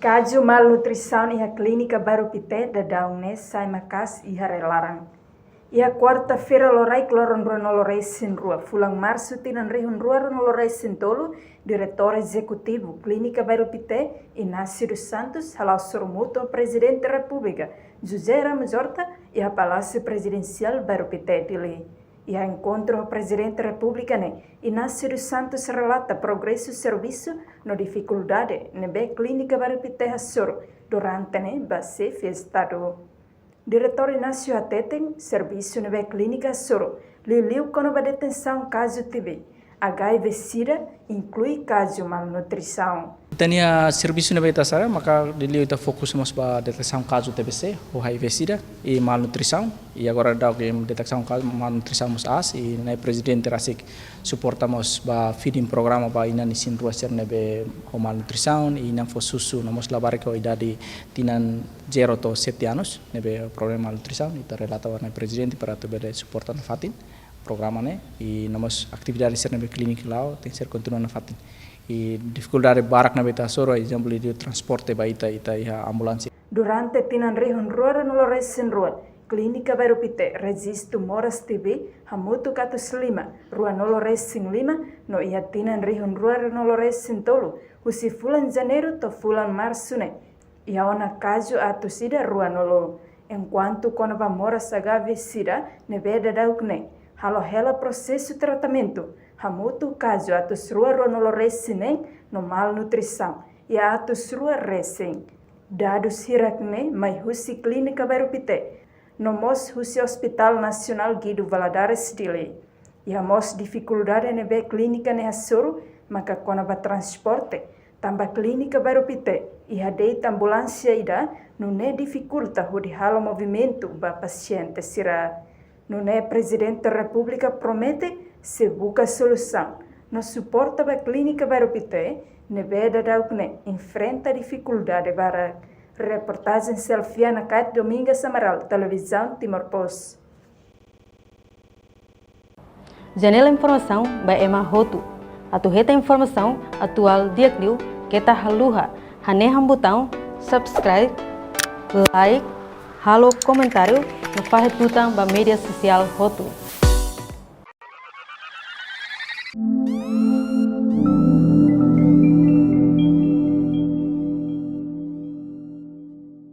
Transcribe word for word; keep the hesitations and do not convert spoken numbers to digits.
Kazu malnutrisaun iha Klínika Bairru Pité daudaun ne'e sai maka'as iha rai-laran. Iha kuarta-feira loraik loron rua nulu resin rua fulan Marsu tinan rihun rua rua nulu resin tolu, Diretór Ezekutivu Klínika Bairru Pité, Inácio dos Santos, hala'o sorumutu ho Prezidente Repúblika, José Ramos Horta, iha Palásiu Prezidensiál Bairru Pité, Dili. Iha enkontru ho Prezidente Repúblika ne'e, Inácio dos Santos relata progresu servisu no difikuldade ne'ebé Klínika Bairru Pité hasoru durante ne'e ba Xefe Estadu. Diretór Inácio hateten, servisu ne'ebé klínika hasoru, liuliu kona-ba deteksaun kazu T B, H I V, SIDA, inklui kazu malnutrisaun. Ita-nia servisu ne'ebé ita hasoru, maka liuliu ita fokus mós ba deteksaun kazu T B C, ou H I V, SIDA, i malnutrisaun. I agora daudaun deteksaun kazu malnutrisaun mós aas, i Na'i Prezidente rasik suporta mós ba feeding programa ba inan isin-rua sira ne'ebé ho malnutrisaun, i inan fó susu no mós labarik ho idade tinan zero to'o sete anos, ne'ebé problema malnutrisaun, ita relata ba Na'i Prezidente para atu bele suporta nafatin programa ne'e, i no mós atividade sira ne'ebé klínika la'o, tenke ser kontinua nafatin. I difikuldade barak ne'ebé ita hasoru, ezemplu, liuliu transporte ba ita, ita iha ambulánsia. Durante tinan rihun rua rua nulu resin rua, Klínika Bairru Pité rejistu moras T B hamutuk atus lima, rua nulu resin lima, no iha tinan rihun rua rua nulu resin tolu, husi fulan Janeiru to'o fulan Marsu ne'e, iha ona kazu atus ida rua nulu. Enkuantu kona-ba moras H I V, SIDA ne'ebé daudaun ne'e halo hela prosesu tratamentu, hamutuk kazu atus rua rua nulu resin neen no malnutrisaun iha atus rua resin. Dadus hirak ne'e mai husi Klínika Bairru Pité, no mós husi Hospital Nasionál Guido Valadares, Dili. Iha mós difikuldade ne'ebé klínika ne'e hasoru maka kona-ba transporte, tanba Klínika Bairru Pité iha de'it ambulánsia ida, nune'e difikulta hodi halo movimentu ba pasiente sira. Nune'e Prezidente Repúblika promete sei buka solusaun no suporta ba Klínika Bairru Pité ne'ebé daudaun ne'e enfrenta difikuldade barak. Reportajen Selfiana Kait, Domingas Amaral, Televizaun Timor Post. Janela informasaun ba ema hotu. Atu hetan informasaun atuál di'ak liu, keta haluha hanehan butaun subscribe, like, halo komentáriu no fahe tutan ba média sosiál hotu.